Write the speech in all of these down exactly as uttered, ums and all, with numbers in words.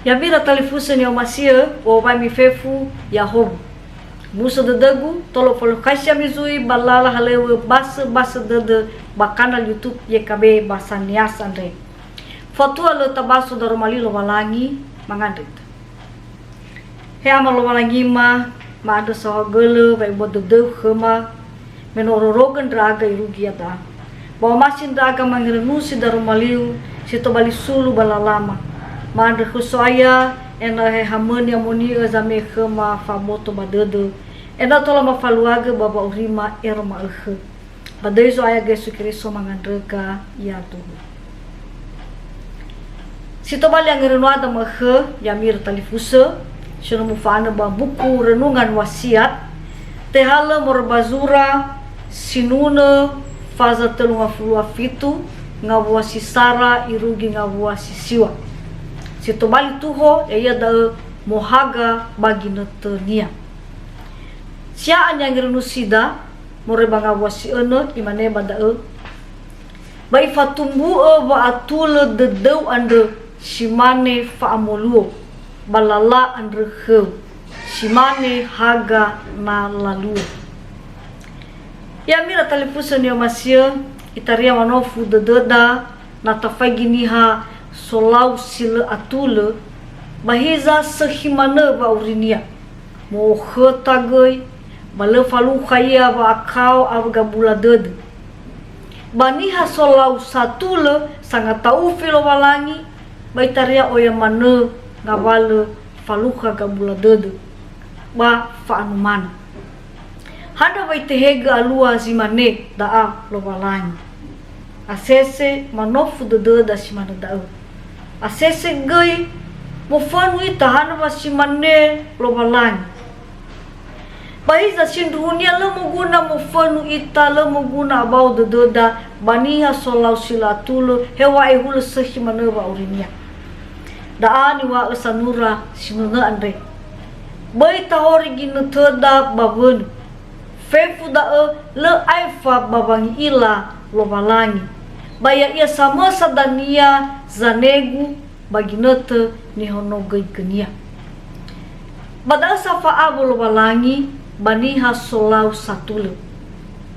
Ya'ami ira talifusö ni'omasi'ö, u'owai ami fefu, ya'ahowu. Muso dödögu, tolo folokhaisi ami zui ba lala halöŵö basöbasö dödö ba kanal YouTube Y K B Bahasa Nias andre. Fatua lö tabaso daroma li Lowalangi, mangandrö ita. He Ama Lowalangima, ma'andrö saohagölö wa'ebua dödöu khöma, me no ororogö ndra'aga irugi iada'a. Ba omasi ndra'aga mangerenusi daroma liu si tobali sulu ba lalama. Ma'andrö khöu So'aya, ena'ö he hamö ni'amoni'ö zame'e khöma fa'aboto ba dödö, ena'ö tola mafaluagö ba wa'aurima ero ma'ökhö. Ba döi Zo'aya Yesu Keriso mangandröga, ya'aduhu. Si tobali angerönuada ma'ökhö, ya'ami ira talifusö, si no mufa'anö ba buku Renungan Wasiat, tehalö moroi ba zura sinunö faza tölu ngafulu a fitu, ngawua si sara irugi ngawua si siwa. Si tobali tuho, ya'ia da'ö mohaga ba ginötönia. Sia'a ni'angerönusida, moroi ba ngawua si önö, imane ba da'ö, "Ba ifatumbu'ö wa'atulö dödöu andrö si mane fa'amoluo, ba lala andrö khöu, si mane haga na laluo." Ya'ami ira talifusö ni'omasi'ö, itaria manofu dödöda na tafaigi niha solau si lö atulö, ba hiza sökhi manö wa'aurinia. Mo'okhöta göi, ba lö falukha ia wa'akao awö gabula dödö. Ba niha solau satulö sangata'ufi Lowalangi, ba itaria oya manö ngawalö falukha gabula dödö, ba fa'anumana. Hana wa itehegö alua zi mane da'a Lowalangi? Asese manofu dödöda si manö da'ö. Asese göi mofönu ita hana wa si mane Lowalangi. Ba hiza sindruhunia lö moguna mofönu ita, lö moguna abao dödöda ba niha solau si lö atulö, heŵa'ae hulö sökhi manö wa'aurinia. Da'a niŵa'ö sanura sinunö andre. Böi tahori ginötöda ba wönö. Fefu da'ö lö aefa ba wangi'ila Lowalangi, ba ya'ia samösa dania zanegu ba ginötö nihonogöigönia. Ba da'ö sa fa'awö Lowalangi ba niha solau satulö.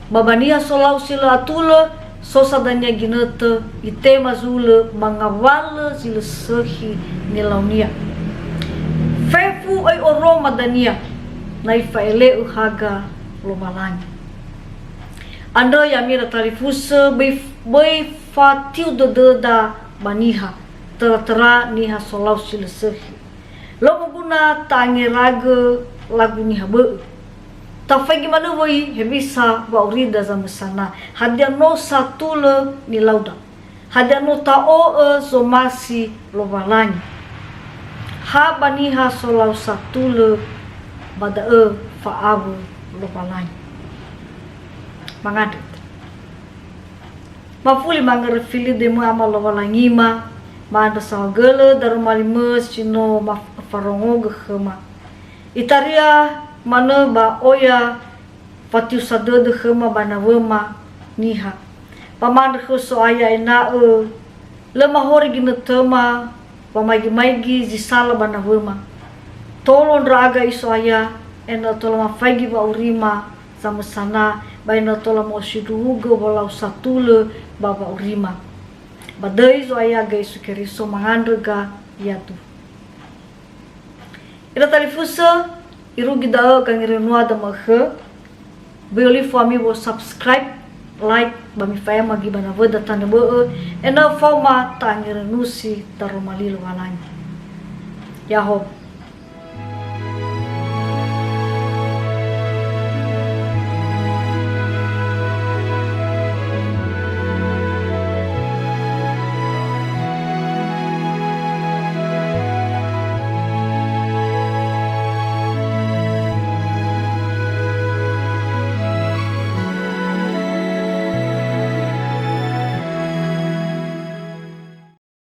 Ba ba niha solau si lö atulö, so sa dania ginötö, itema zulö ba ngawalö zi lö sökhi nilaunia. Fefu öi oroma dania, na ifa'ele'ö haga Lowalangi. Andrö ya'ami ira talifusö, böi, böi fatiu dödöda ba niha, töra-töra niha solau si lö sökhi. Lö moguna ta'angeragö lagu niha bö'ö. Tafaigi manö wöi hewisa wa'aurida zamösana, hadia no satulö nilauda. Hadia no ta'o'ö zomasi Lowalangi. Ha ba niha solau satulö, ba da'ö fa'awö Lowalangi. Mangandrö. Mafuli mangörö fili döimö Ama Lowalangima, ma'andrö saohagölö daroma limö si no maf-, farongogö khöma. Itaria manö ba oya fatiusa dödö khöma ba nawöma niha. Ba ma'andrö khöu So'aya ena'ö lö mahori ginötöma wamaigi-maigi zi sala ba nawöma. Tolo ndra'aga i So'aya, ena'ö tola mafaigi wa'aurima zamösana, ba ena'ö tola mo'osindruhugö wolau satulö ba wa'aurima. Ba döi Zo'aya Yesu Keriso mangandrö ga ya'aduhu. Ira talifusö, irugi da'ö gangerönuada ma'ökhö. Böi olifu ami wo subscribe, like, ba mifa'ema göi ba nawöda tanö bö'ö, ena'ö faoma ta'angerönusi daroma li Lowalangi. Ya'ahowu.